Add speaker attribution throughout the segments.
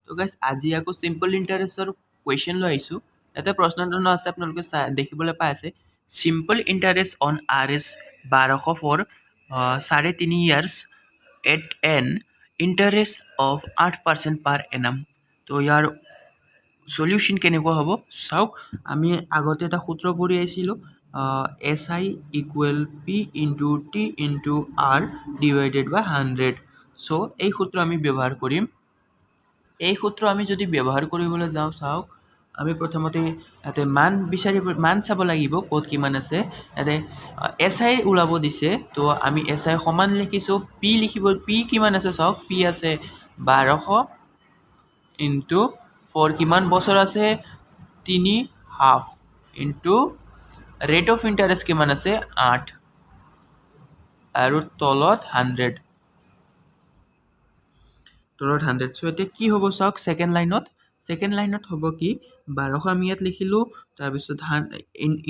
Speaker 1: তো গাইজ, আজি আকৌ চিম্পল ইণ্টাৰেষ্টৰ কুৱেশ্যন লৈ আহিছোঁ। ইয়াতে প্ৰশ্ন ধৰণৰ আছে, আপোনালোকে চাই দেখিবলৈ পাই আছে, simple interest on Rs 1200 for 3.5 years at an interest of 8% per annum। তো ইয়াৰ চলিউশ্যন কেনেকুৱা হ'ব চাওক। আমি আগতে এটা সূত্ৰ পঢ়ি আহিছিলোঁ, SI equal P into T into R divided by 100। So এই সূত্ৰ আমি ব্যৱহাৰ কৰিম। এই সূত্ৰ আমি যদি ব্যৱহাৰ কৰিবলৈ যাওঁ, চাওক, আমি প্ৰথমতে ইয়াতে মান বিচাৰিব, মান চাব লাগিব ক'ত কিমান আছে। ইয়াতে এছ I ওলাব দিছে। তো আমি এছ I সমান লিখিছোঁ, পি লিখিব। পি কিমান আছে চাওক। পি আছে 1200 ইনটু ফ'ৰ, কিমান বছৰ আছে? তিনি half, into rate of interest কিমান আছে? 8, আৰু তলত 100, তলত 100। চ' এতিয়া কি হ'ব চাওক। ছেকেণ্ড লাইনত হ'ব কি? 1200 আমি ইয়াত লিখিলোঁ, তাৰপিছত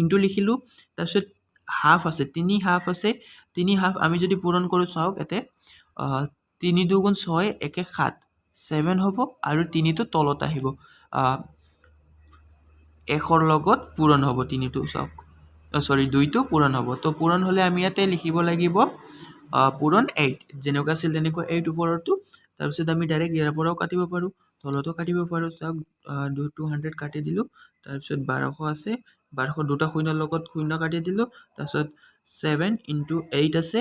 Speaker 1: ইনটু লিখিলোঁ, তাৰপিছত হাফ আছে, তিনি হাফ আছে। তিনি হাফ আমি যদি পূৰণ কৰোঁ, চাওক, ইয়াতে তিনি দুগুণ ছয়, একে সাত, ছেভেন হ'ব আৰু তিনিটো তলত আহিব। 100ৰ লগত পূৰণ হ'ব তিনিটো, চাওক, চৰি, দুইটো পূৰণ হ'ব। তো পূৰণ হ'লে আমি ইয়াতে লিখিব লাগিব পূৰণ এইট, যেনেকুৱা আছিল তেনেকুৱা এইট ওপৰতো। তাৰপিছত আমি ডাইৰেক্ট ইয়াৰ পৰাও কাটিব পাৰোঁ, তলতো কাটিব পাৰোঁ। চাওক, 200 কাটি দিলোঁ। তাৰপিছত 1200 আছে, 1200 দুটা শূন্যৰ লগত শূন্য কাটি দিলোঁ। তাৰপিছত ছেভেন ইনটু এইট আছে।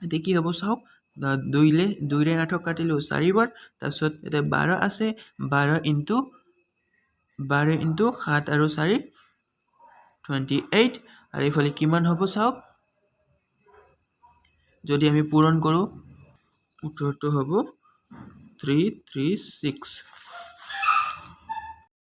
Speaker 1: এতিয়া কি হ'ব চাওক। দুইৰে আঠক কাটিলোঁ চাৰিবাৰ। তাৰপিছত এতিয়া 12 আছে, 12 ইনটু সাত আৰু চাৰি, 28। আৰু এইফালে কিমান হ'ব চাওক। যদি আমি পূৰণ কৰোঁ, উত্তৰটো হ'ব 336।